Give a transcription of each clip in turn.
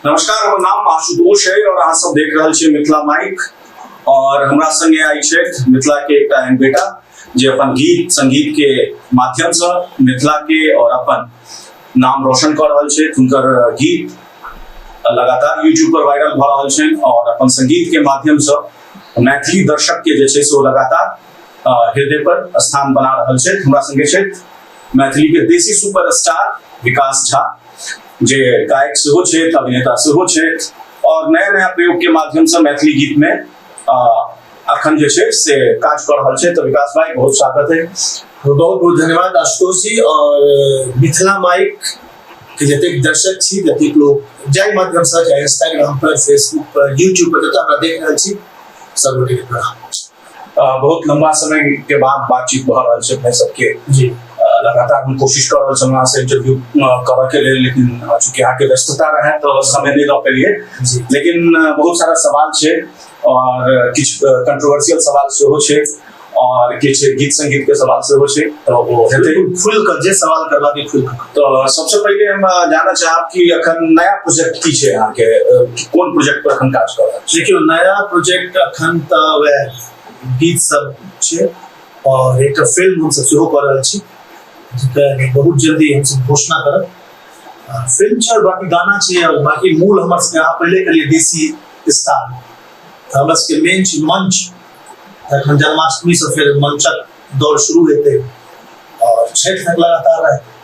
नमस्कार, हमर नाम आशुतोष है और अहाँ सब देख रहल छी मिथिला माइक। और हमरा संगे आई छथि मिथिला के एकटा एहन बेटा जे अपन गीत संगीत के माध्यम से मिथिला के और अपन नाम रोशन कऽ रहल छथि। हुनकर गीत लगातार यूट्यूब पर वायरल भऽ रहल छनि और अपन संगीत के माध्यम से मैथिली दर्शक के जे छै से ओ लगातार हृदय पर स्थान बना रहल छथि। हमरा संगे छथि मैथिली के देसी सुपरस्टार विकास झा, जे गायक सेहो छथि, अभिनेता सेहो छथि और नया नया प्रयोग के माध्यम से मैथिली गीत में अखन जे छै से काज कऽ रहल छै। तो विकास भाई, बहुत स्वागत है। बहुत बहुत धन्यवाद आशुतोष जी। और मिथिला माइक के जतेक दर्शक छी, जतेक लोग जाहि माध्यम से, चाहे इंस्टाग्राम पर, फेसबुक पर, यूट्यूब पर जतऽ हमरा देख रहल छी, सब गोटे के प्रणाम। बहुत लंबा समय के बाद बातचीत भऽ रहल छै अपने सबके। जी। लगातार हम कोशिश कर रहल छलहुँ अहाँसँ इंटरव्यू करऽ के लेल, लेकिन चूँकि अहाँके व्यस्तता रहै तऽ समय नहि दऽ पेलियै। जी। लेकिन बहुत सारा सवाल छै और किछु कंट्रोवर्सियल सवाल सेहो छै और किछु गीत संगीत के सवाल सेहो छै, तऽ ओ हेतै। बिल्कुल, खुलि कऽ जे सवाल करबाक खुलि कऽ। तऽ सबसे पहिले हम जानऽ चाहब कि अखन नया प्रोजेक्ट की छै अहाँके, कोन प्रोजेक्ट पर अखन काज कऽ रहल छी? देखियौ, नया प्रोजेक्ट अखन तऽ वएह गीत सब छै और एकटा फिल्म हमसब सेहो कऽ रहल छी, जेकर बहुत जल्दी हमसब घोषणा करब। फिल्म छै और बाकी गाना छै और बाकी मूल हमर सबके, अहाँ पहिले कहलियै देसी स्टार, तऽ हमरा सबके मेन छै मंच। एखन जन्माष्टमी से फेर मंचक दौर शुरू हेतै और छठि तक लगातार रहतै।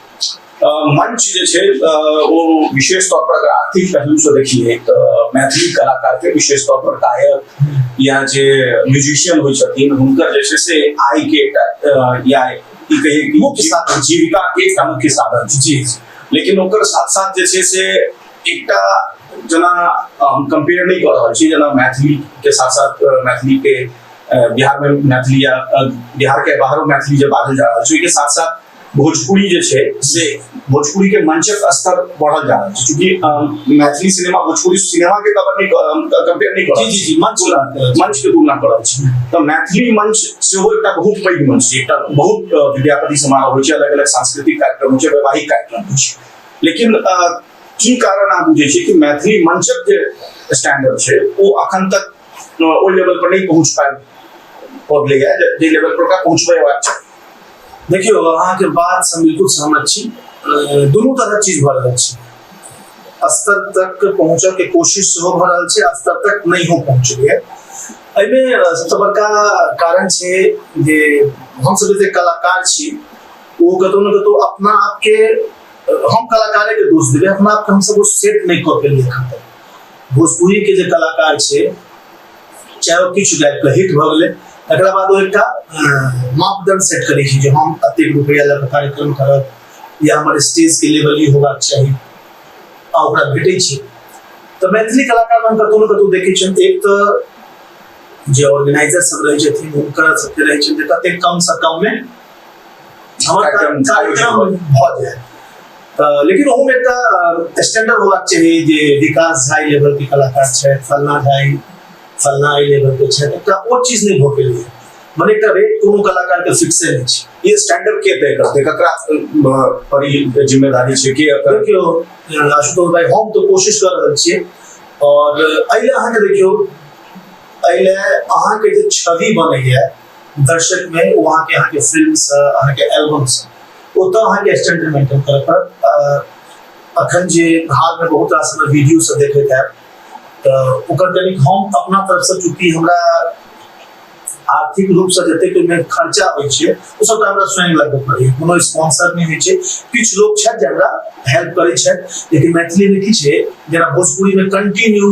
मंच जे छै ओ विशेष तौर पर अगर आर्थिक पहलू से देखिए तऽ मैथिली कलाकार के, विशेष तौर पर गायक या जे म्यूजिशियन होइ छथिन, हुनकर जे छै से आय के एकटा या ई कहिए कि मुख्य साधन, जीविका के एकटा मुख्य साधन छै। जी। लेकिन ओकर साथ साथ जे छै से एकटा, जेना हम कंपेयर नहि कऽ रहल छी, जेना मैथिली के साथ साथ मैथिली के बिहार में मैथिली या बिहार के बाहरो मैथिली जे बाजल जा रहल छै, ओहिके साथ साथ भोजपुरी जे छै से भोजपुरी के मंचक स्तर बढ़ल जा रहल छै। चूँकि मैथिली सिनेमा भोजपुरी सिनेमा के कवर नहि, कंपेयर नहि कर जी जी जी मंच मंच के तुलना कर रहल छी, तऽ मैथिली मंच सेहो एकटा बहुत पैघ मंच छै। एकटा बहुत विद्यापति समारोह होइ छै, अलग अलग सांस्कृतिक कार्यक्रम होइ छै, वैवाहिक कार्यक्रम होइ छै। लेकिन की कारण अहाँ बुझै छियै कि मैथिली मंचक जे स्टैंडर्ड छै ओ अखन तक ओहि लेवल पर नहि पहुँच पाबि पबलैया जे लेवल पर ओकरा पहुँचबेबाक चाही? देखियौ, अहाँके बात से बिल्कुल सहमत छी। दुनू तरहक चीज भऽ रहल छै। स्तर तक पहुँचऽ के कोशिश सेहो भऽ रहल छै, स्तर तक नहियो पहुँचलै। एहिमे सबसँ बड़का कारण छै जे हमसब जते कलाकार छी ओ कतौ ने कतौ अपना आपके, हम कलाकारे के दोष देबै, अपना आपके हमसब ओ सेट नहि कऽ पेलियै एखन तक। भोजपुरी के जे कलाकार छै, चाहे ओ किछु गाबि कऽ हिट भऽ गेलै, तकरा बाद ओ एकटा मापदंड सेट करै छै जे हम एतेक रुपैआ लऽ कऽ कार्यक्रम करब या हमर स्टेजके लेवल ई होबाक चाही, आ ओकरा भेटै छै। तऽ मैथिली कलाकारमे हम कतहु ने कतहु देखै छियनि, एक तऽ जे ऑर्गेनाइजर सब रहै छथिन हुनकर सबके रहै छनि जे कतेक कमसँ कममे हमर कार्यक्रम भऽ जाय। तऽ लेकिन ओहूमे एकटा स्टैंडर्ड होबाक चाही जे विकास झा लेवल के कलाकार छथि, फलना झा फलना एहि लेवल के छथि। एकटा ओ चीज नहि भऽ पेलै, मने एकटा रेट कोनो कलाकार के फिक्से नहि छै। ई स्टैंडर्ड के तय करतै? ककरा पर ई जिम्मेदारी छै के एकर? देखियौ आशुतोष भाई, हम तऽ कोशिश कऽ रहल छियै और एहि लए अहाँके, देखियौ, एहि लए अहाँके जे छवि बनैया दर्शक में, ओ अहाँके फिल्म से, अहाँके एल्बम से, ओतऽ अहाँके स्टैंडर्ड मेंटेन करऽ पड़त। अखन जे हाल में बहुत रास हमरा वीडियो सब देखैत हैब, तऽ ओकर कनिक हम अपना तरफसँ, चूँकि हमरा आर्थिक रूपसँ जतेक ओहिमे खर्चा होइ छै ओ सबटा हमरा स्वयं लगबऽ पड़ैए, कोनो स्पॉन्सर नहि होइ छै। किछु लोक छथि जे हमरा हेल्प करै छथि, लेकिन मैथिलीमे की छै, जेना भोजपुरीमे कंटिन्यू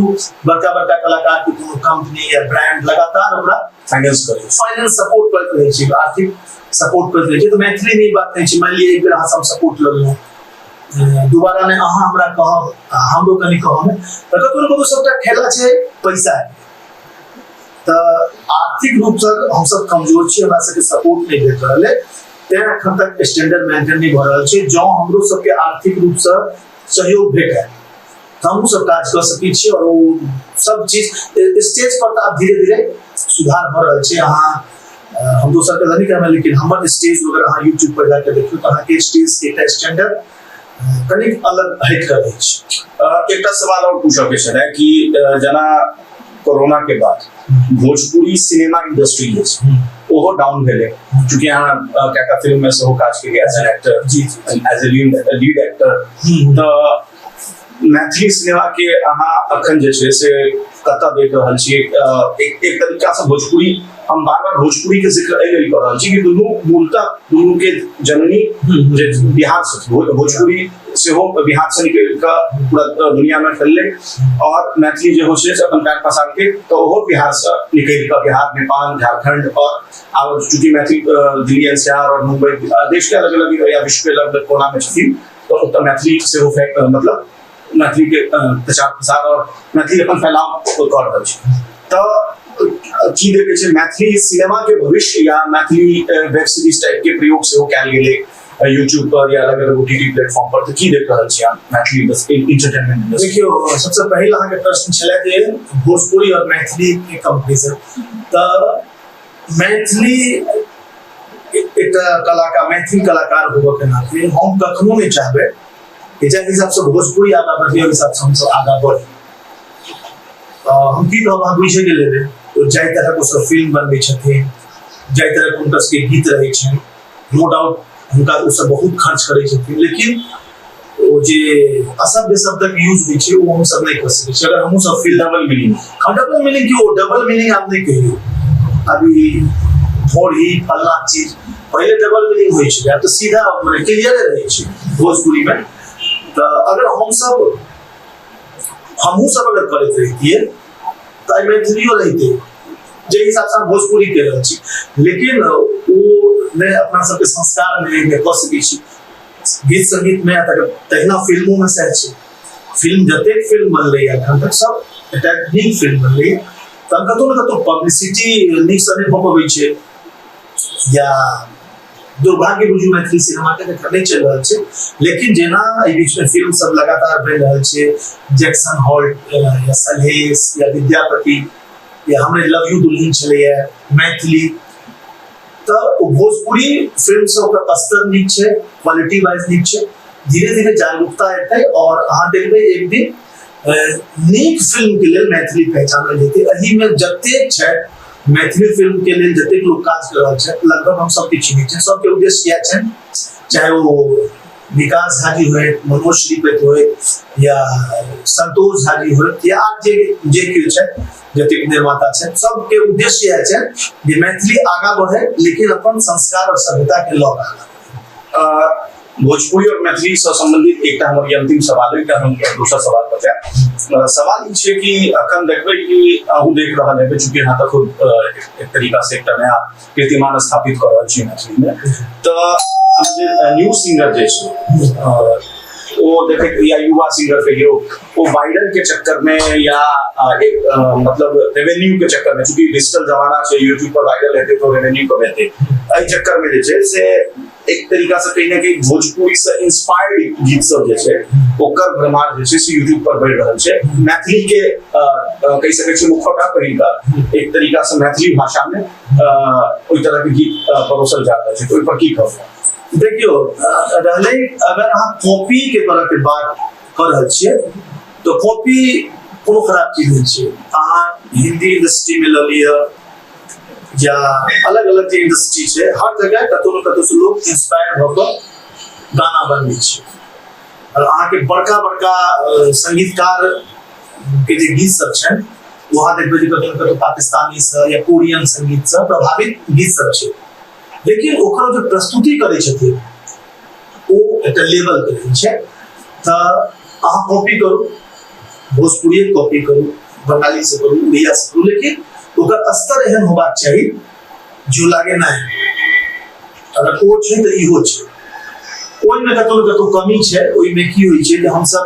बड़का बड़का कलाकारके कोनो कंपनी या ब्रांड लगातार ओकरा फाइनेंस करै, फाइनेंस सपोर्ट करैत रहै छै, आर्थिक सपोर्ट करैत रहै छै। तऽ मैथिलीमे ई बात नहि छै। मानि लिअ एक बेर अहाँसँ हम सपोर्ट लऽ लेलहुँ, दोबारा नहि अहाँ हमरा कहब, हमरो कनि कहब, तऽ कतहु ने कतहु सबटा खेला छै पैसा। तऽ आर्थिक रूपसँ हमसब कमजोर छी, हमरा सबके सपोर्ट नहि भेट रहल है, तें एखन तक स्टैंडर्ड मेंटेन नहि भऽ रहल छै। जँ हमरो सबके आर्थिक रूपसँ सहयोग भेटय तऽ हमहूँ सब काज कऽ सकै छी और ओ सब चीज स्टेज पर तऽ आब धीरे धीरे सुधार भऽ रहल छै। अहाँ, हम दोसर के नहि कहबै, लेकिन हमर स्टेज वगैरह अहाँ यूट्यूब पर जाके देखियौ तऽ अहाँके स्टेज के एकटा स्टैंडर्ड कनिक अलग हटि कऽ रहै छै। एकटा सवाल और पूछऽ के छलै कि जेना कोरोना के बाद भोजपुरी सिनेमा इंडस्ट्री जे छै ओहो डाउन भेलै, चूँकि अहाँ कएटा फिल्म में सेहो काज केलियै एज एन एक्टर, जी जी एज ए लीड एक्टर, तऽ मैथिली सिनेमा के अहाँ अखन जे छै से कतऽ देख रहल छियै? एक एक तरीका से भोजपुरी, हम बार बार भोजपुरी के जिक्र एहि लेल कऽ रहल छी कि दुनू मूलतः दुनू के जननी जे बिहार से, भोजपुरी सेहो बिहार से निकलि कऽ पूरा दुनिया में फैललै और मैथिली जे हो छै से अपन पैर पसार के तऽ ओहो बिहार से निकलि कऽ बिहार, नेपाल, झारखंड और आब चूँकि मैथिली दिल्ली एनसीआर और मुंबई, देश के अलग अलग या विश्व के अलग अलग कोना में छथिन, तऽ ओतऽ मैथिली सेहो मतलब मैथिली के प्रचार प्रसार और मैथिली अपन फैलाव कऽ रहल छै। तऽ की देखै छै मैथिली सिनेमा के भविष्य या मैथिली वेब सीरीज टाइप के प्रयोग सेहो कयल गेलै यूट्यूब पर या अलग अलग ओटीटी प्लेटफॉर्म पर, तऽ की देख रहल छी अहाँ मैथिली इंटरटेनमेंट इंडस्ट्री? देखियौ, सबसे पहिल अहाँके प्रश्न छलै जे भोजपुरी और मैथिली के कंपेरिजन, तऽ मैथिली एकटा कलाकार, मैथिल कलाकार होबऽ के नाते हम कखनो नहि चाहबै कि जाहि हिसाबसँ भोजपुरी आगाँ बढ़ै ओहि हिसाबसँ हमसब आगाँ बढ़ी। हम की कहब, अहाँ बुझे गेल हेबै, ओ जाहि तरहक ओसब फिल्म बनबै छथिन, जाहि तरहक हुनकर सबके गीत रहै छनि, नो डाउट हुनका ओसब बहुत खर्च करै छथिन, लेकिन ओ जे असभ्य शब्दक यूज होइ छै ओ हमसब नहि कऽ सकै छी। अगर हमहूँ सब फिल्म डबल मीनिंग, हाँ, डबल मीनिंग की, ओ डबल मीनिंग आप नहि कहियौ, अभी थोड़ी फल्ला चीज पहिले डबल मीनिंग होइ छलै, आब तऽ सीधा मने क्लियरे रहै छै भोजपुरीमे। तऽ अगर हमसब हमहूँ सब अगर करैत रहितियै तऽ आइ मैथिलियो रहितै जाहि हिसाबसँ हम भोजपुरी कहि रहल छी, लेकिन ओ नहि अपना सबके संस्कारमे नहि कऽ सकै छी गीत संगीतमे। तहिना फिल्मोमे सएह छै, फिल्म जतेक फिल्म बनलैए एखन तक सब एकटा नीक फिल्म बनलैए, तहन कतहु ने कतहु पब्लिसिटी नीकसँ नहि भऽ पबै छै या दुर्भाग्य बुझू मैथिली सिनेमाके एखन नहि चलि रहल छै। लेकिन जेना एहि बीचमे फिल्म सब लगातार बनि रहल छै, जैक्सन हॉल या सलहेश या विद्यापति या हमरे लव you दुल्हन छलैए मैथिली, तऽ ओ भोजपुरी फिल्मसँ ओकर स्तर नीक छै, क्वालिटी वाइज नीक छै। धीरे धीरे जागरूकता एतै और अहाँ देखबै एक दिन नीक फिल्म के लेल मैथिली पहचानल जेतै। एहिमे जतेक छथि मैथिली फिल्म के लेल जतेक लोग काज कर रहल छथि, लगभग हम सबके चिन्है छियनि, सबके उद्देश्य इएह छनि, चाहे ओ विकास झा जी होथि, मनोज श्रीपति होथि या संतोष झा जी होथि या आर जे जे केओ छथि, जतेक निर्माता छथि, सबके उद्देश्य इएह छनि जे मैथिली आगाँ बढ़े, लेकिन अपन संस्कार और सभ्यता के लऽ कऽ आगाँ। भोजपुरी और मैथिली से संबंधित एकटा हमर ई अंतिम सवाल, एकटा हम दोसर सवाल पर जायब। सवाल ई छै कि अखन देखबै कि अहूँ देख रहल हेबै, चूँकि अहाँ तऽ खुद एक तरीका से एकटा नया कीर्तिमान स्थापित कऽ रहल छी मैथिली में, तऽ जे न्यू सिंगर जे छै ओ देखैत या युवा सिंगर कहियौ, ओ वायरल के चक्कर में या एक मतलब रेवेन्यू के चक्कर में, चूँकि डिजिटल जमाना छै, यूट्यूब पर वायरल हेतै तऽ रेवेन्यू कमेतै, एहि चक्कर में जे छै से एक तरीका से कहीं ना कहीं भोजपुरी से इंस्पायर्ड गीत सब जे छै ओकर भरमार जे छै से यूट्यूब पर बढ़ि रहल छै। मैथिली के कहि सकै छी मुखौटा पहिर कऽ एक तरीका से मैथिली भाषा में ओहि तरह के गीत परोसल जा रहल छै, तऽ ओहि पर की कहब? देखियौ, रहलै अगर अहाँ कॉपी के तरह के बात कऽ रहल छियै तऽ कॉपी कोनो खराब चीज नहि छै। अहाँ हिंदी इंडस्ट्री में लऽ लिअ या अलग अलग जे इंडस्ट्री छै, हर जगह कतौ ने कतौ से लोग इंस्पायर भऽ कऽ गाना बनबै छै। और अहाँके बड़का बड़का संगीतकार के जे गीत सब छनि ओ अहाँ देखबै जे कतौ ने कतौ पाकिस्तानी से या कोरियन संगीत से प्रभावित गीत सब छै, लेकिन ओकर जे प्रस्तुति करै छथिन ओ एकटा लेवल के रहै छै। तऽ अहाँ कॉपी करू, भोजपुरिये कॉपी करू, बंगाली से करू, उड़िया से करू, लेकिन ओकर स्तर एहन होबाक चाही जो लागे नहि अगर ओ छै तऽ इहो छै। ओहिमे कतौ ने कतौ कमी छै। ओहिमे की होइ छै जे हमसब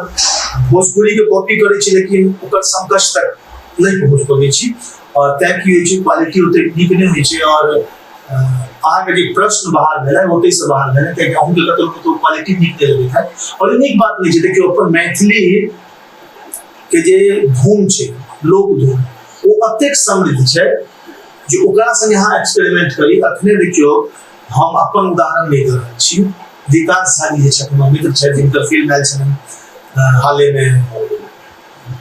भोजपुरी के कॉपी करै छी लेकिन ओकर समकक्ष तक नहि पहुँच पबै छी और तैं की होइ छै क्वालिटी ओतेक नीक नहि होइ छै। और अहाँके जे प्रश्न बाहर भेलै ओतहिसँ बाहर भेलै, कियाकि अहूँके कतौ कतौ क्वालिटी नीक नहि लगैत हैत और ई नीक बात नहि छै। देखियौ, अपन मैथिली के जे धुन छै, लोक धुन, ओ अतेक समृद्ध छै जे ओकरा संगे अहाँ एक्सपेरिमेंट करी। अखने देखियौ, हम अपन उदाहरण नहि दऽ रहल छी, विकास झा जी जे छथि, हमर मित्र छथि, जिनकर फिल्म आयल छलनि हाले में,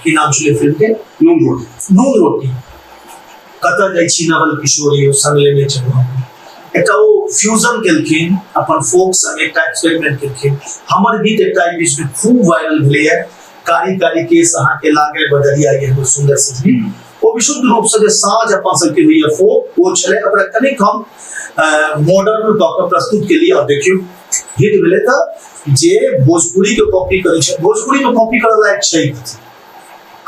की नाम छलै फिल्म के? नून रोटी। नून रोटी। कतऽ जाइ छी नवल किशोर यौ संग लेने चलू। एकटा ओ फ्यूजन केलखिन अपन फोक संग, एकटा एक्सपेरिमेंट केलखिन। हमर गीत एकटा एहि बीच में खूब वायरल भेलैए, कारी कारी केस अहाँके लागे बदरिया ये हमर सुंदर सजनी। ओ विशुद्ध रूप से जे साँझ अपन सबके होइए फोक, ओ छलै। ओकरा कनिक हम मॉडर्न कऽ कऽ प्रस्तुत केलियै और देखियौ हिट भेलै। तऽ जे भोजपुरी के कॉपी करै छै, भोजपुरी के कॉपी करऽ लायक छै कथी?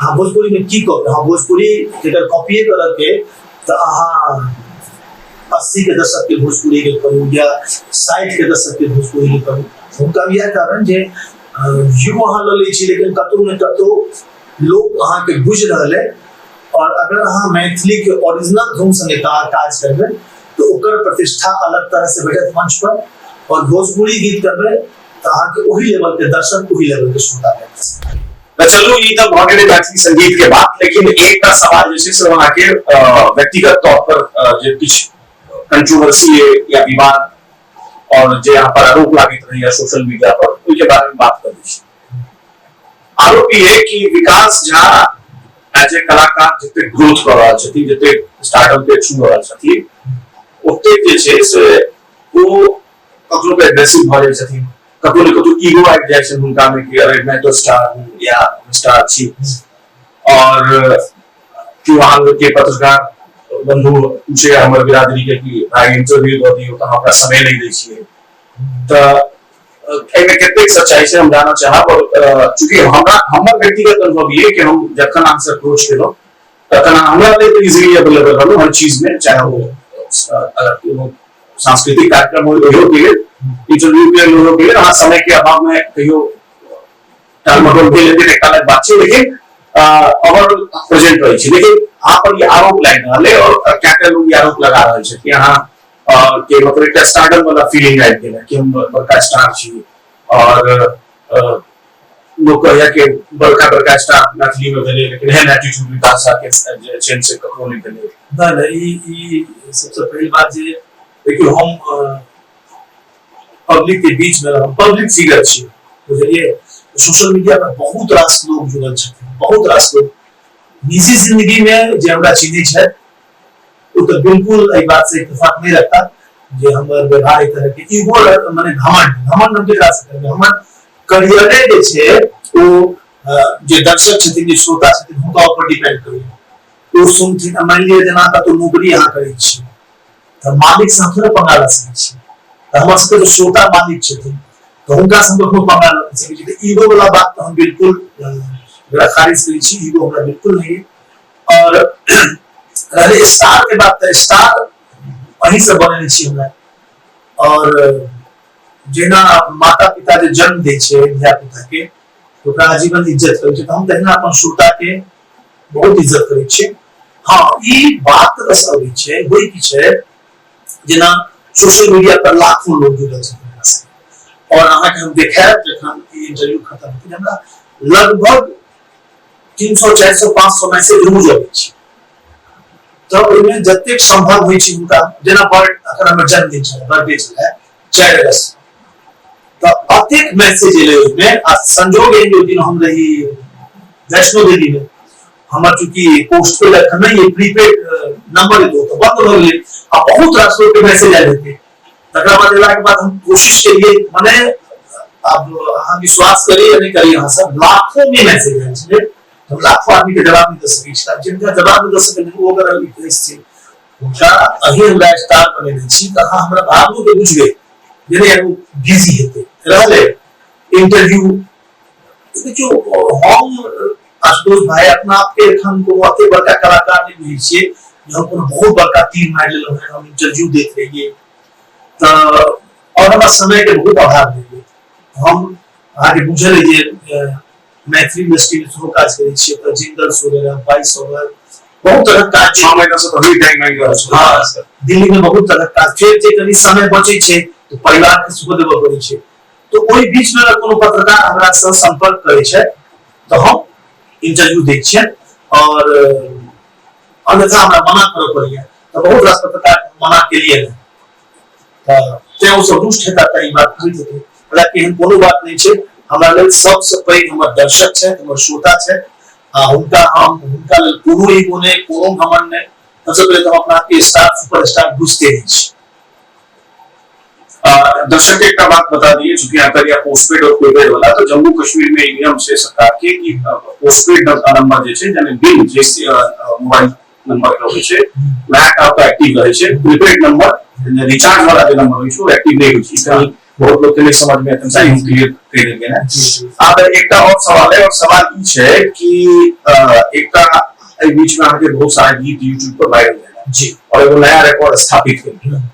अहाँ भोजपुरी में की कॉपी? अहाँ भोजपुरी जकर कॉपिए करऽ के तऽ अहाँ 80 के दशक के भोजपुरी के करू या 60 के दशक के भोजपुरी के करू। हुनका इएह कारण जे व्यू अहाँ लऽ लै छी, लेकिन कतहु ने कतहु लोक अहाँके बुझि रहल है। और अगर अहाँ मैथिली के ओरिजिनल धुन संगे काज करबै तऽ ओकर प्रतिष्ठा अलग तरह से भेटत मंच पर, और भोजपुरी गीत करबै तऽ अहाँके ओही लेवल के दर्शक, ओही लेवल के श्रोता भेटत। तऽ चलू, ई तऽ भऽ गेलै मैथिली संगीत के बात, लेकिन एकटा सवाल जे छै से अहाँके व्यक्तिगत तौर पर जे किछु कंट्रोवर्सी या विवाद और जे अहाँ पर आरोप लागैत रहैया सोशल मीडिया पर, ओहिके बारे में बात करै छी। आरोप ई है कि विकास झा एज ए कलाकार जते ग्रोथ कऽ रहल छथिन, जते स्टारडम के छू रहल छथिन, ओतेक जे छै से ओ कखनो के एग्रेसिव भऽ जाइ छथिन, ककरो ने ककरो ईगो आबि जाइ छै हुनका में कि अरे मैं तो स्टार हूँ या हम स्टार छी। और केओ अहाँ लोग के पत्रकार बंधु पूछे हमर बिरादरी के कि भाई इंटरव्यू दऽ दियौ, तऽ हम ओकरा समय नहि दै छियै। तऽ एहिमे कतेक सच्चाई छै हम जानऽ चाहब। और चूंकि हमरा हमर व्यक्तिगत अनुभव ये कि हम जखन अहाँसँ अप्रोच केलहुँ तखन अहाँ हमरा लेल इजीली अवेलेबल रहलहुँ हर चीज में, चाहे वो अगर कोनो सांस्कृतिक कार्यक्रम हो ओहियो के लेल, इंटरव्यू के लेल ओहियो के लेल। अहाँ समय के अभाव में कहियो टाल मटोल भेल हेतै, एकटा अलग बात छै, लेकिन ओवरऑल प्रेजेंट रहै छै। लेकिन अहाँ पर ई आरोप लागि रहल है और क्या क्या लोग ई आरोप लगा रहल छै कि अहाँ के मतलब एकटा स्टारडम वाला फीलिंग आबि गेल है कि हम बड़का स्टार छी, और लोग कहैया कि बड़का बड़का स्टार मैथिली में भेलै, लेकिन एहन एटीट्यूड विकास झा के जे छै से ककरो नहि भेलै। नहि नहि, ई सबसे पहिल बात जे देखियौ, हम पब्लिक के बीच में हम पब्लिक फिगर छी, बुझलियै? सोशल मीडिया पर बहुत रास लोग जुड़ल छथिन, बहुत रास लोग निजी जिंदगी में जे हमरा चिन्है छथि ओ तऽ बिल्कुल एहि बात से इत्तेफाक नहीं रखता जे हमर व्यवहार एक तरह के ईगो, माने घमंड। घमंड हम केकरा से करबै? हमर करियरे जे छै ओ जे दर्शक छथिन, जे श्रोता छथिन, हुनका ऊपर डिपेंड करैया, ओ सुनथिन। मानि लिअ जेना कतहु नौकरी अहाँ करै छी तऽ मालिक से हम थोड़े पंगा लऽ सकै छी। तऽ हमर सबके जे श्रोता मालिक छथिन तऽ हुनका से हम कखनो पंगा लऽ नहि सकै छी। तऽ ईगो वाला बात तऽ हम बिल्कुल ओकरा खारिज करै छी, ईगो हमरा बिल्कुल नहीं है। और रहलै स्टार के बात, तऽ स्टार अहीं से बनेने छी हमरा। और जेना माता पिता जे जन्म दै छै धिया पुता के, ओकरा आजीवन इज्जत करै छै, तऽ हम तहिना अपन श्रोता के बहुत इज्जत करै छियै। हँ, ई बात कतऽ से अबै छै? होइ की छै, जेना सोशल मीडिया पर लाखों लोग जुड़ल छथिन हमरा संगे, और अहाँके हम देखायब जखन ई इंटरव्यू खत्म हेतै, हमरा लगभग 300, 400, 500 मैसेज रोज अबै छै। तऽ ओहिमे जतेक संभव होइ छै हुनका, जेना बर्थ, अखन हमर जन्मदिन छलै, बर्थडे छलै 4 अगस्त, तऽ अतेक मैसेज एलै ओहिमे। आ संजोग एहन जे ओहि दिन हम रही वैष्णो देवी में, हमर चूंकि पोस्ट पेड अखन नहि अइ, प्रीपेड नंबर एतौ तऽ बंद भऽ गेलै आ बहुत रास लोकके मैसेज आयल हेतै। तकरा बाद एलाके बाद हम कोशिश केलियै, मने आब अहाँ विश्वास करी या नहि करी, अहाँ सब, लाखों में मैसेज आयल छलै, हम लाखों आदमी के जवाब नहि दऽ सकै छी। आब जिनका जवाब नहि दऽ सकलियै, ओ अगर रिक्वेस्ट छै हुनका, अहीं हमरा स्टार बनेने छी तऽ अहाँ हमरा भावनो के बुझबै जे नहि ओ बिजी हेतै। रहलै इंटरव्यू, देखियौ, हम आशुतोष भाई अपना आपके एखन कोनो अते बड़का कलाकार नहि बुझै छियै जे हम कोनो बहुत बड़का तीर मारि लेलहुँ हेँ। हम इंटरव्यू दैत रहियै तऽ और हमरा समय के बहुत अभाव रहै। हम अहाँके बुझल अइ जे मैथिली इंडस्ट्री में सेहो काज करै छियै, तऽ जिंगल्स वगैरह, वॉइस ओवर, बहुत तरहक काज। 6 महीना से तऽ टाइम मांगि रहल छै। हाँ, दिल्ली में बहुत तरहक काज। फेर जे कनि समय बचै छै तऽ परिवार के सेहो देबऽ पड़ै छै। तऽ ओहि बीच में अगर कोनो पत्रकार हमरा से संपर्क करै छै तऽ हम इंटरव्यू दै छियै, और अन्यथा हमरा मना करऽ पड़ैया। तऽ बहुत रास पत्रकार मना केलियै ने, तऽ तें ओ सब रुष्ट हेता तऽ ई बात कहैत हेतै। हालांकि एहन कोनो बात नहि छै। हमरा लेल सबसँ पैघ हमर दर्शक छथि, हमर श्रोता छथि, आ हुनका हम हुनका लेल कोनो ईगो नहि, कोनो घमंड नहि। सबसँ पहिले तऽ हम अपना आपके स्टार, सुपर स्टार बुझते नहि छी। दर्शक के एकटा बात बता दिए, चूंकि अहाँ करिया पोस्टपेड और प्रीपेड वाला, तो जम्मू कश्मीर में नियम छै सरकार के कि पोस्टपेड नंबर जे छै, यानी बिल जे मोबाइल नंबर के होइ छै, वएह टा ओतऽ एक्टिव रहै छै। प्रीपेड नंबर, रिचार्ज वाला जे नंबर होइ छै, ओ एक्टिव नहि होइ छै। कहीं बहुत लोग के नहीं समझ में एतन सही क्लियर कर देलकै ने। आब एकटा और सवाल है, और सवाल ई छै कि एकटा एहि बीच में अहाँके बहुत सारा गीत यूट्यूब पर वायरल भेल और एगो नया रिकॉर्ड स्थापित केलकै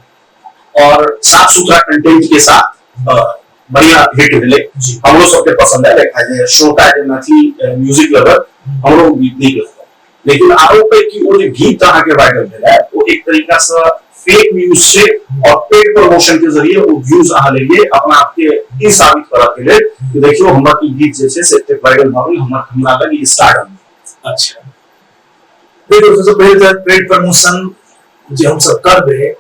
और साफ सुथरा कंटेंट के साथ बढ़िया हिट भेलै। हमरो सबके पसंद आयल। एक श्रोता जे मैथिली म्यूजिक लवर, हमरो गीत नीक लगल। लेकिन आरोप है कि ओ जे गीत अहाँके वायरल भेल है, ओ एक तरीका से फेक न्यूज छै और पेड प्रमोशन के जरिए ओ व्यूज अहाँ लेलिए अपना आपके ई साबित करऽ के लेल कि देखियौ, हमर ई गीत जे छै से एतेक वायरल भऽ गेल, हमर हमरा लग ई स्टारडम। अच्छा, देखियौ, सबसँ पहिले तऽ पेड प्रमोशन जे हमसब करबै,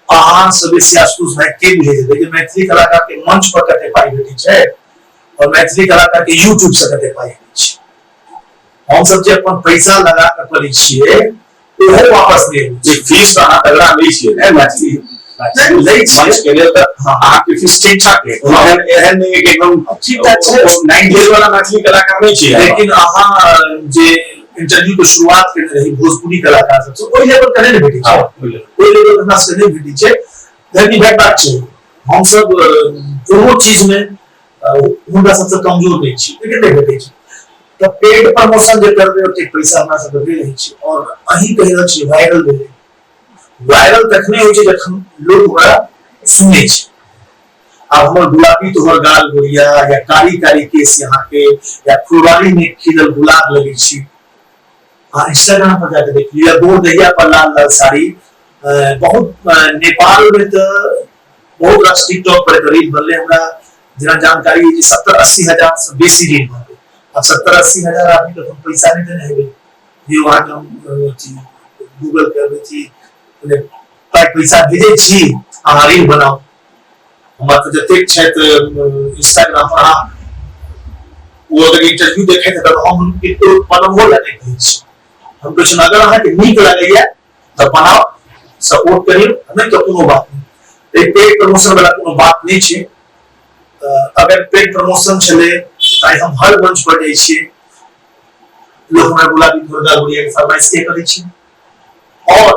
अहाँ से बेसी आशुतोष भाई के बुझे जेतै कि मैथिली कलाकार के मंच पर कते पाई भेटै छै और मैथिली कलाकार के यूट्यूब से कते पाई भेटै छै। हम सब जे अपन पैसा लगा के करै छियै, ओहो वापस नहि अबै छै। फीस तऽ अहाँ तगड़ा लै छियै ने मैथिली लै छियै। मंच के लेल तऽ अहाँके फीस ठीक ठाक है, कोनो एहन एहन नहि है कि एकदम ठीक ठाक छै। 90s वाला मैथिली कलाकार नहि छियै। लेकिन अहाँ जे इंटरव्यू के शुरुआत केने रही भोजपुरी कलाकार सबसँ, ओहि लेवल के नहि ने भेटै छै। ओहि लेवल हमरा सबके नहि भेटै छै, धन्य भेटबाक छै। हमसब कोनो चीज मे हुनका सबसँ कमजोर नहि छी, लेकिन नहि भेटै छै। तऽ पेड प्रमोशन जे करबै, ओतेक पैसा हमरा सबके नहि रहै छै। और अहीं कहि रहल छी वायरल भेलै। वायरल तखने होइ छै जखन लोक ओकरा सुनै छै। आब हमर गुलाबी तोहर गाल गोरिया, या कारी कारी केस यहाँ के, या फुलवारी में खिलल गुलाब लगै छी, अहाँ इंस्टाग्राम पर जाके देख लिअ, गोर दहिया पर लाल लाल साड़ी, बहुत नेपाल में तऽ बहुत रास टिकटॉक पर एकर रील बनलै। हमरा जेना जानकारी जे 70-80 हजार से बेसी रील बनलै। आब 70-80 हजार आदमी के हम पैसा नहि देने हेबै जे अहाँके हम गूगल पे अथी पाइ पैसा भेजै छी, अहाँ रील बनाउ। हमरा तऽ जतेक छथि इंस्टाग्राम पर, अहाँ ओ अगर इंटरव्यू देखैत तऽ हम किनको बनबो लए नहि कहै छी। हम कहै छी, अगर अहाँके नीक लगैया तऽ बनाउ, सपोर्ट करियौ, नहि तऽ कोनो बात नहि। पेड प्रमोशन वाला कोनो बात नहि छै। अगर पेड प्रमोशन छलै तऽ आइ हम हर मंच पर जाइ छियै, लोक हमरा गुलाबी दुर्गा गुड़िया के फरमाइश के करै छै। और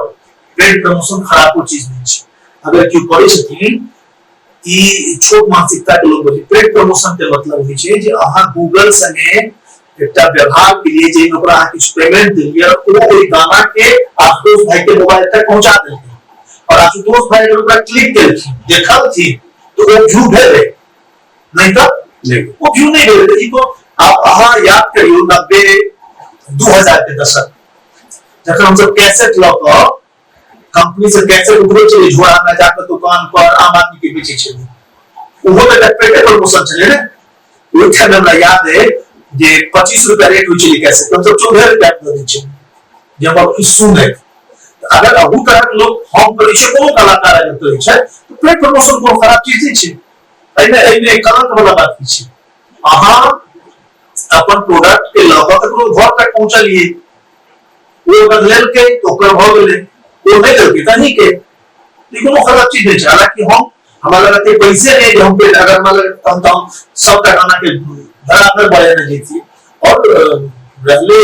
पेड प्रमोशन खराबो चीज नहि छै। अगर केओ करै छथिन, ई छोट मानसिकता के लोग होइ। पेड प्रमोशन के मतलब होइ छै जे अहाँ गूगल संगे एकटा व्यवहार के लिए जाहिमे ओकरा अहाँ किछु पेमेंट देलियै, ओ ओहि गाना के आशुतोष भाई के मोबाइल तक पहुंचा देलखिन और आशुतोष भाई अगर ओकरा क्लिक केलखिन, देखलखिन, तऽ ओ व्यू भेलै, नहि तऽ ओ व्यू नहि भेलै। ई तो आब अहाँ याद करियौ 90, 2000 के दशक, जखन हमसब कैसेट लऽ कऽ कंपनी से कैसेट उठबै छलियै, झोरा में जाकर दुकान पर आम आदमी के बेचै छलियै, ओहो तऽ एकटा पेटे प्रमोशन छलै ने। ओहि टाइम हमरा याद है जे 25 रुपया रेट होइ छलै कैसेट, हमसब 14 रुपया दऽ दै छलियै जे हमर किछु सुनै। अगर अहू तरहक लोक हम करै छियै, कोनो कलाकार अगर करै छै, तऽ पेड प्रमोशन कोनो खराब चीज नहि छै। एहिमे एहिमे कलंक वाला बात की छै? अहाँ अपन प्रोडक्ट के लऽ कऽ ककरो घर तक पहुँचलियै, ओ अगर लेलकै तऽ ओकर भऽ गेलै, ओ नहि लेलकै तऽ अहीँके। ई कोनो खराब चीज नहि छै। हालांकि हम हमरा लग एते पैसे नहि जे हम पेड, अगर हमरा लग तहन तऽ हम सबटा गाना के धड़ाधड़ बजेने जैतियै। और रहलै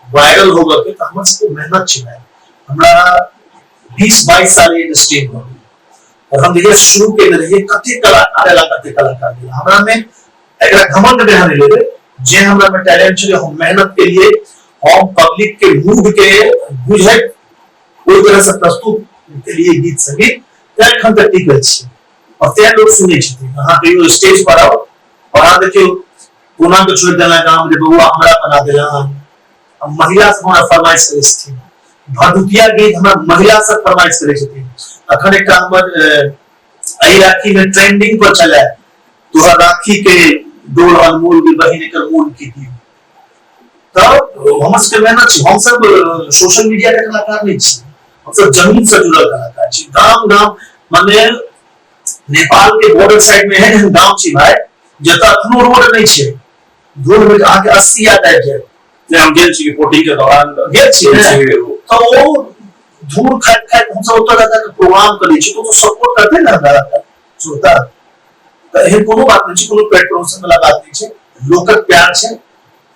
वायरल होबऽ के, तऽ हमर सबके मेहनत छै भाई। हमरा 20-22 साल इंडस्ट्री में भऽ गेल और हम जहिया शुरू केने रहियै, कते कलाकार एला, कते कलाकार गेला। हमरा में एकरा घमंड में हम नहि लेबै, जे हमरा में टैलेंट छलै, हम मेहनत केलियै, हम पब्लिक के मूड के बुझैत ओहि तरह से प्रस्तुत केलियै गीत संगीत, तैं एखन तक टिकल छी और तैं लोक सुनै छथिन। अहाँ कहियो स्टेज पर आउ और अहाँ देखियौ, कोना के छोड़ि देला गाम रे बौआ, हमरा बना देला। महिला सब हमरा फरमाइश करै छथिन, भदुतिया गीत हमरा महिला सब फरमाइश करै छथिन। अखन एकटा हमर एहि राखी में ट्रेंडिंग पर छलै, तोहर राखी के डोर अनमोल के बहिन एकर मोल की दियौ। तऽ हमर सबके मेहनत छै। हम सब सोशल मीडिया के कलाकार नहि छी, हम सब जमीन से जुड़ल कलाकार छी। गाम गाम माने नेपाल के बॉर्डर साइड में एहन एहन गांव छै भाई, जतऽ अखनो रोड नहि छै। रोड में अहाँके 80 याद आबि जायत। नहि, हम गेल छी रिपोर्टिंग के दौरान। गेल छी ने? छी। तऽ ओ धूर खाइत खाइत हमसब ओतऽ जा कऽ प्रोग्राम करै छी, तऽ ओ सपोर्ट करतै ने हमरा श्रोता। तऽ एहन कोनो बात नहि छै, कोनो पेड प्रमोशन वाला बात नहि छै। लोकक प्यार छै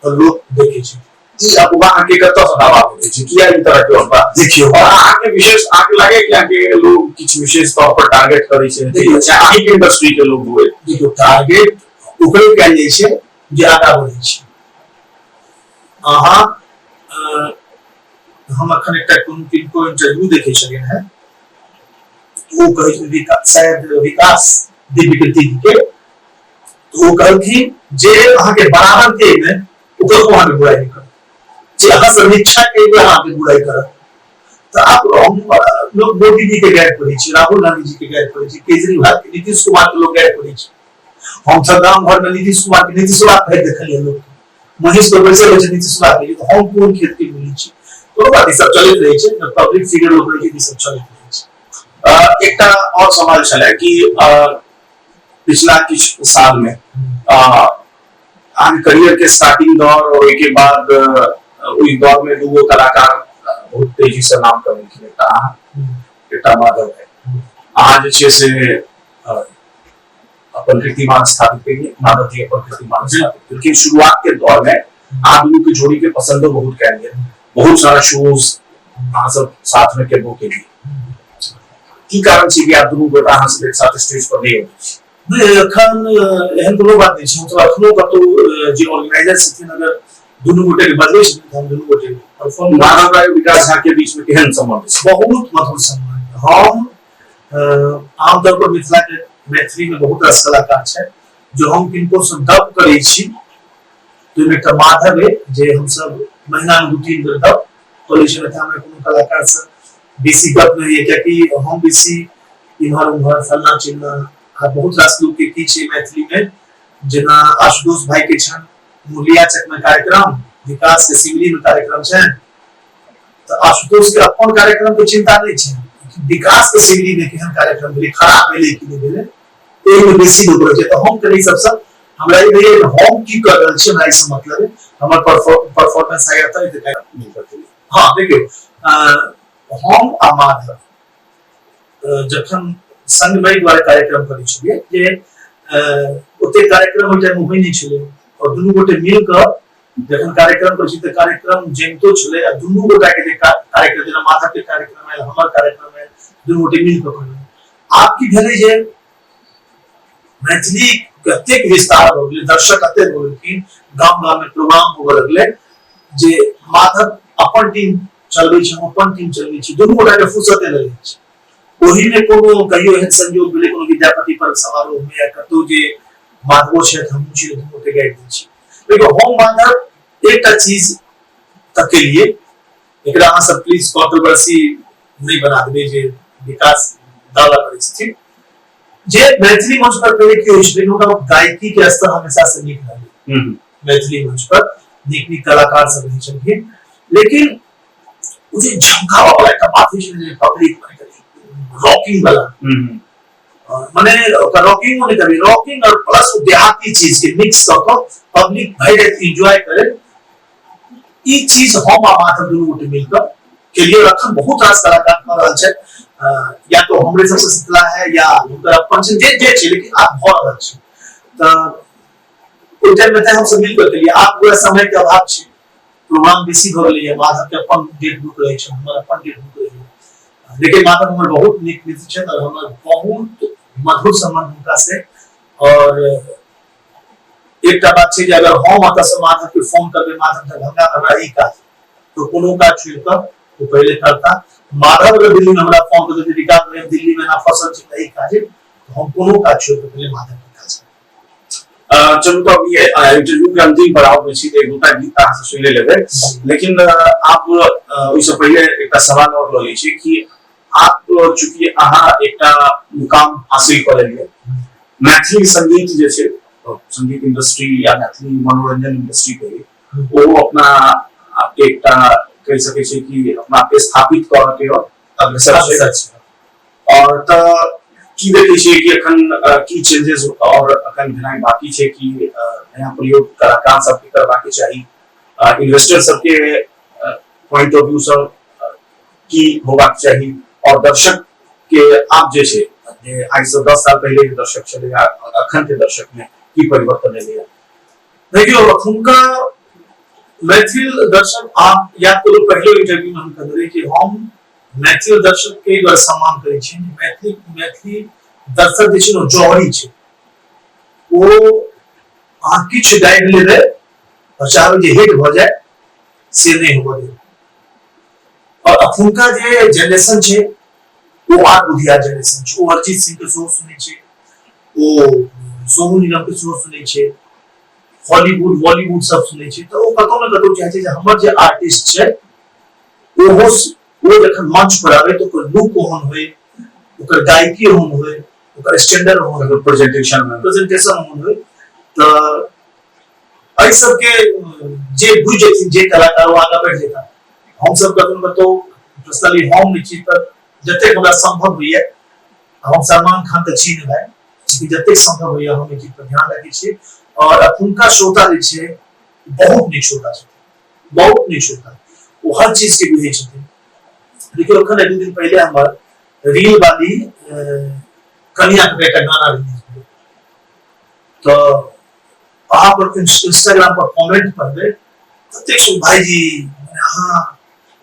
तऽ लोक देखै छै। ई अफवाह अहाँके कतऽ सँ दावा भेटै छै? किया ई तरह के अफवाह? देखियौ, और अहाँके विशेष अहाँके लागे कि अहाँके लोग किछु विशेष तौर पर टारगेट करै छै? देखियौ। चाहे अहींके इंडस्ट्री के लोग हुए। देखियौ, टारगेट ओकरे कयल जाइ छै जे आगाँ बढ़ै छै। अहाँ हम अखन एकटा कोनो किनको इंटरव्यू देखै छलियनि हेँ, ओ कहै छथिन शायद विकास दिव्य कीर्ति जी के, तऽ ओ कहलखिन जे अहाँके बराबर के मे ओकरो अहाँके बुराइ नहि करत, जे अहाँ समीक्षा के एहिमे अहाँके बुराइ करत। तऽ आब हम लोग मोदी जी के गाइड करै छी, राहुल गांधी जी के गाइड करै छी, केजरीवाल के, नीतीश कुमार के लोग गाइड करै छै। हम सब गाम घर में नीतीश कुमार के नीतीश कुमार कहैत देखलियै लोग, महेश पर बैसल रहै छै नीतीश कुमार के, तऽ हम कोन खेत के बोलै छी? कोनो बात, ई सब चलैत रहै छै। पब्लिक फिगर लोग रहै छै, ई सब चलैत रहै छै। एकटा और सवाल छलै कि पिछला किछु साल में अहाँके करियर के स्टार्टिंग दौर और ओहिके बाद ओहि दौर में दूगो कलाकार बहुत तेजी से नाम कमेलखिन, एकटा अहाँ, एकटा माधव भाई। अहाँ जे छै से अपन कीर्तिमान स्थापित केलिए, माधव जी अपन कीर्तिमान स्थापित केलखिन। शुरुआत के दौर में अहाँ दुनू के जोड़ी के पसंदो बहुत कयल गेल, बहुत सारा शोज अहाँ सब साथ में केबो केलिए। की कारण छै कि आप दुनू गोटा अहाँ सब एक साथ स्टेज पर नहि अबै छी? नहि, एखन एहन कोनो बात नहि छै। हमसब अखनो कतौ जे ऑर्गेनाइजर छथिन, अगर दुनू गोटे के बजबै छथिन तऽ हम दुनू गोटे परफॉर्म। माधव राय विकास झा के बीच में केहन संबंध छै? बहुत मधुर संबंध। हम आमतौर पर मिथिला के मैथिली में बहुत रास कलाकार छै, जो हम किनको से डब करै छी, तऽ ओहिमे एकटा माधव अइ जे हमसब महीना में 2-3 बेर डब करै छी। नहि तऽ हमरा कोनो कलाकार से बेसी गप नहि होइए, कियाकि हम बेसी इम्हर उम्हर फलना चिलना आ बहुत रास लोक के की छै मैथिली में, जेना आशुतोष भाई के छनि मुरलिया चक में कार्यक्रम, विकास के सिमरी में कार्यक्रम छनि, तऽ आशुतोष के अपन कार्यक्रम के चिंता नहि छै, विकास के सिमरी में केहन कार्यक्रम भेलै, खराब भेलै कि नहि भेलै, एहिमे बेसी लोक रहै छै। तऽ हम कनि सबसँ हमरा ई रहैए हम की कर रहल छी, हमरा एहिसँ मतलब है हमर परफॉर्मेंस आगे तऽ। हाँ, देखियौ, हम आ माधव जखन संग में द्वारा कार्यक्रम करै छलियै जे ओते कार्यक्रम ओहि टाइम होइ नहि छलै, और दुनू गोटे मिल कऽ जखन कार्यक्रम करै छी तऽ कार्यक्रम जमितो छलै। आ दुनू गोटा के जे कार्यक्रम, जेना माधव के कार्यक्रम आयल, हमर कार्यक्रम आयल, दुनू गोटे मिल कऽ करलहुँ। आब की भेलै जे मैथिली कतेक विस्तार भऽ गेलै, दर्शक कतेक भऽ गेलखिन, गाम गाम में प्रोग्राम होबऽ लगलै, जे माधव अपन टीम चलबै छै, हम अपन टीम चलबै छी, दुनू गोटा के फुर्सते नहि रहै छै। ओहि में कोनो कहियो एहन संयोग भेलै कोनो विद्यापति पर्व समारोह में या कतौ जे माधवो छथि, हमहूँ छी, दुनू गोटे गाबि दै छी। देखियौ, हम माधव एकटा चीज तकेलियै, एकरा अहाँ सब प्लीज कॉन्ट्रोवर्सी नहि बना देबै जे विकास दावा करै छथिन जे मैथिली मंच पर पहिले की होइ छलै, हुनका गायकी के स्तर हमेशा से नीक रहलै। मैथिली मंच पर नीक नीक कलाकार सब रहै छलखिन, लेकिन ओ जे झमकाबऽ वाला एकटा बात होइ छलै, पब्लिक रॉकिंग वाला, मने ओकर रॉकिंग नहि कभी रॉकिंग और प्लस देहाती चीज के मिक्स कऽ कऽ पब्लिक भरि राति एंजॉय करे, ई चीज हम आ माधव दुनू गोटे मिल कऽ केलिए। अखन बहुत रास कलाकार कऽ रहल छै, या तो हमरे सबसे सिखला है या हुनकर अपन छै, जे जे छै, लेकिन आब भऽ रहल छै। तऽ ओहि टाइम में तऽ हमसब मिल कऽ केलिए। आब पूरा समय के अभाव छै, प्रोग्राम बेसी भऽ गेलैए, माधव के अपन डेट बुक रहै छै, हमर अपन डेट बुक रहैए। लेकिन माधव हमर बहुत नीक मित्र छथि और हमर बहुत मधुर संबंध हुनका से। और एकटा बात छै जे अगर हम एतऽ से माधव के फोन करबै, माधव दरभंगा में हमरा ई काज, तो कोनो काज छोड़ि कऽ ओ पहिले करता। माधव अगर दिल्ली में हमरा फोन करतै, विकास भाई हम दिल्ली में ना फसल छी, ई काज, तो हम कोनो काज छोड़ि कऽ पहिले माधव के काज। चलू, तऽ अभी इंटरव्यू के अंतिम पड़ाव में छी, तऽ एक दूटा गीत अहाँ से सुनि लेबै, लेकिन आप ओहिसँ पहिले एकटा सवाल और लऽ लै छी कि आप चूंकि अहाँ एकटा मुकाम हासिल कऽ लेलियै, मैथिली संगीत जे छै, संगीत इंडस्ट्री या मैथिली मनोरंजन इंडस्ट्री कहिए, ओ अपना आपके एकटा कहि सकै छै कि अपना आपके स्थापित करऽ के अग्रसर छै। और तऽ की देखै छियै कि एखन की चेंजेस और एखन भेनाइ बाकी छै, कि नया प्रयोग कलाकार सबके करबाक चाही, इन्वेस्टर सबके पॉइंट ऑफ व्यू सँ की होबाक चाही, और दर्शक के आब जे छै, जे आइ से 10 साल पहिले के दर्शक छलै आ अखन के दर्शक में की परिवर्तन एलै? देखियौ, अखुनका मैथिल दर्शक, आप याद करू पहले इंटरव्यू में हम कहने रही कि हम मैथिल दर्शक के द्वारा सम्मान करै छी। मैथिली मैथिली दर्शक जे छै ने, जौहरी छै। ओ अहाँ किछु गाबि लेबै और चाहबै जे हिट भऽ जाय, से नहि होबऽ देब। और अखुनका जे जनरेशन छै, ओ आर बुधियार जनरेशन छै। ओ अरिजीत सिंह के सेहो सुनै छै, ओ सोनू निगम के सेहो सुनै छै, हॉलीवुड बॉलीवुड सब सुनै छै। तऽ ओ कतौ ने कतौ चाहै छै जे हमर जे आर्टिस्ट छै, ओहो ओ जखन मंच पर आबै तऽ ओकर लुक ओहन होइ, ओकर गायकी ओहन होइ, ओकर स्टैंडर्ड ओहन होइ, प्रेजेंटेशन प्रेजेंटेशन ओहन होइ। तऽ एहि सबके जे बुझि जेथिन जे कलाकार, ओ आगाँ बढ़ि जेता। हमसब कतौ ने कतौ, पर्सनली हम नहि छी, तऽ जतेक हमरा सम्भव होइए, हम सलमान खान तऽ छी नहि भाइ, लेकिन जतेक सम्भव होइए हम एहि चीज पर ध्यान रखै छी। और अखुनका श्रोता जे छै, बहुत नीक श्रोता छथिन, बहुत नीक श्रोता। ओ हर चीज के बुझै छथिन। देखियौ, एखन एक दू दिन पहिले हमर रील वाली कनिया के एकटा गाना रिलीज भेल, तऽ अहाँ पर इंस्टाग्राम पर कमेंट पढ़बै ततेक सुन, भाईजी अहाँ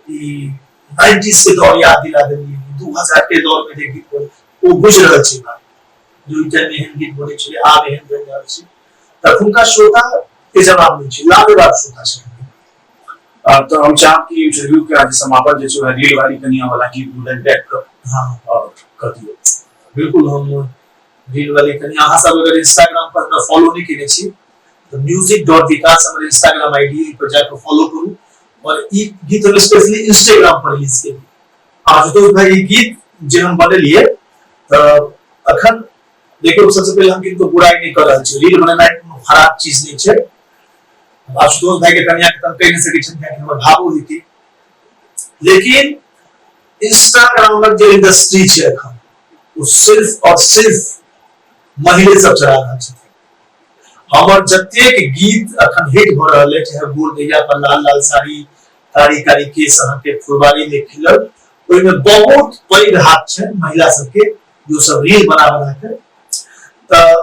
ई 90s के दौर याद दिला देलियै, 2000 के दौर में जे गीत बोले। ओ बुझि रहल छै बात जे ओहि टाइम एहन गीत बनै छलै, आब एहन बनि रहल छै। तऽ हुनका श्रोता के जवाब नहि छै, लाजवाब श्रोता छै। तऽ हम चाहब कि इंटरव्यू के आज समापन जे छै, रील वाली कनिया वाला गीत दू लाइन गाबि कऽ और कर दियौ। बिल्कुल, हम रील वाली कनिया, अहाँ सब अगर इंस्टाग्राम पर हमरा फॉलो नहि केने छी तऽ म्यूजिक.विकास हमर इंस्टाग्राम आईडी पर जाकर फॉलो करू। और ई गीत हम स्पेशली इंस्टाग्राम पर रिलीज केलियै। आशुतोष भाई, ई गीत जे हम बनेलियै, तऽ अखन देखियौ, सबसे पहिले हम किनको बुराइ नहि कऽ रहल छी। रील बनेनाइ कोनो खराब चीज नहि छै। आशुतोष भाई के कनिया के तऽ हम कहि नहि सकै छियनि, कियाकि हमर भावो हेतै। लेकिन इंस्टाग्रामक जे इंडस्ट्री छै अखन, ओ सिर्फ और सिर्फ महिले सब चला रहल छथिन। हमर जतेक गीत अखन हिट भऽ रहल अछि, चाहे गोर दैया पर लाल लाल साड़ी, कारी कारी केस अहाँके फुलबाड़ी में खिलल, ओहिमे बहुत पैघ हाथ छै महिला सबके, जो सब रील बना बना के। तऽ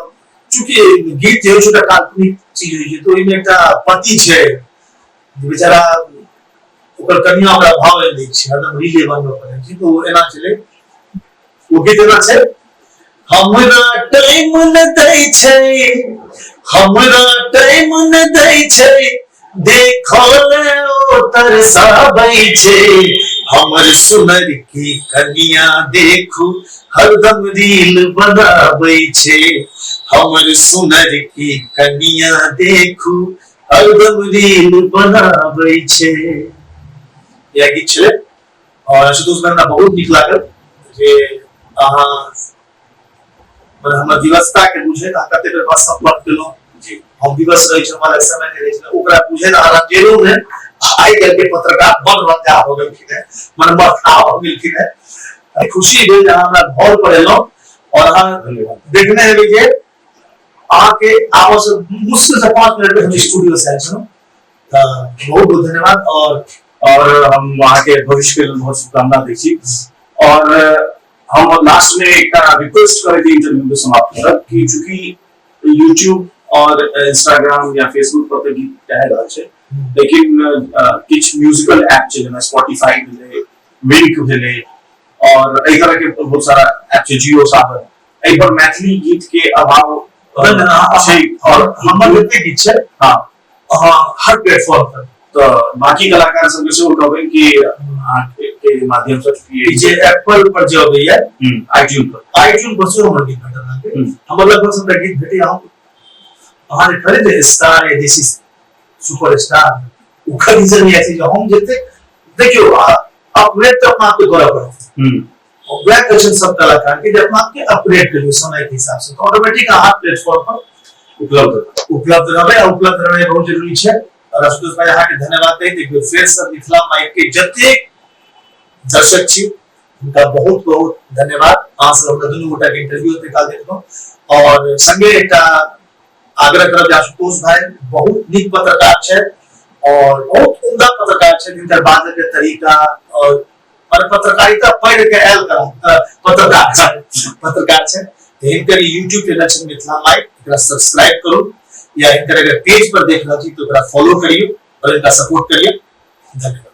चूंकि गीत जे होइ छै, एकटा काल्पनिक चीज होइ छै, तऽ ओहिमे एकटा पति छै जे बेचारा, ओकर कनिया ओकरा भाव नहि दै छै, हरदम रीले बनबऽ पड़ै छै। तऽ ओ एना छलै, ओ गीत एना छै: हमरा टाइम न दै छै, हमरा टाइम न दै छै, देखो ने ओ तरसाबै छै, हमर सुनर की कनिया देखू हरदम रील बनाबै छै, हमर सुनर की कनिया देखू हरदम रील बनाबै छै। इएह गीत छलै। और आशुतोष भाई, हमरा बहुत नीक लागल जे अहाँ मतलब हमर विवशता के बुझैत अहाँ कते बेर बस संपर्क केलहुँ। हम विवश रहै छी, हमरा लग समय नहि रहै छलै, ओकरा बुझैत अहाँ रंजेलो मे। आइ काल्हि के पत्रकार बड़ रंजा हो गेलखिन है, मन मरथा हो गेलखिन है। खुशी भेल जे अहाँ हमरा घर पर एलहुँ। और अहाँ धन्यवाद। देखने हेबै जे अहाँके आबऽ से मुश्किल से 5 मिनट में हम स्टूडियो से आयल छलहुँ। तऽ बहुत बहुत धन्यवाद। और और हम अहाँके भविष्य के लेल बहुत शुभकामना दै छी। और हम लास्ट में एकटा रिक्वेस्ट करैत इंटरव्यू के समाप्त करब कि चूंकि यूट्यूब और इंस्टाग्राम या फेसबुक पर तऽ गीत कहि रहल छै, लेकिन किछु म्यूजिकल ऐप छै, जेना स्पॉटिफाई भेलै, विंक भेलै और एहि तरह के बहुत सारा ऐप छै, जियो सावन, एहि पर मैथिली गीत के अभाव छै। और हमर जते गीत छै, अहाँ हर प्लेटफॉर्म पर। तऽ बाकी कलाकार सबके सेहो कहबै कि अहाँके के माध्यम से ई जे एप्पल पर जे अबैया, आईट्यून पर। आईट्यून पर सेहो हमर गीत भेटल अहाँके। हमर लगभग सबटा गीत भेटैया। हम अहाँ जे कहलियै जे स्टार या दिस is super star, ओकर रीजन इएह छै जे हम जते, देखियौ, अपग्रेड तऽ अपना आपके करऽ पड़त। वएह कहै छै सब कलाकार के जे अपना आपके अपग्रेड करियौ समय के हिसाब से, तऽ ऑटोमेटिक अहाँ प्लेटफॉर्म पर उपलब्ध उपलब्ध रहबै। आ उपलब्ध रहनाइ बहुत जरूरी छै। और आशुतोष भाई, अहाँके धन्यवाद दैत एक बेर फेर से मिथिला माइक के जतेक दर्शक छी, हुनका बहुत बहुत धन्यवाद। अहाँ सब हमरा दुनू गोटा के इंटरव्यू एते काल देखलहुँ और संगे एकटा आग्रह करब जे आशुतोष भाई बहुत नीक पत्रकार छथि और बहुत उम्दा पत्रकार छथि। हिनकर बाजऽ के तरीका और पर पत्रकारिता पढ़ि के आयल पत्रकार छथि, पत्रकार छथि। हिनकर यूट्यूब चैनल छै मिथिला माइक, एकरा सब्सक्राइब करू या हिनकर अगर पेज पर देख रहल छी तो ओकरा फॉलो करियौ और हिनका सपोर्ट करियौ। धन्यवाद।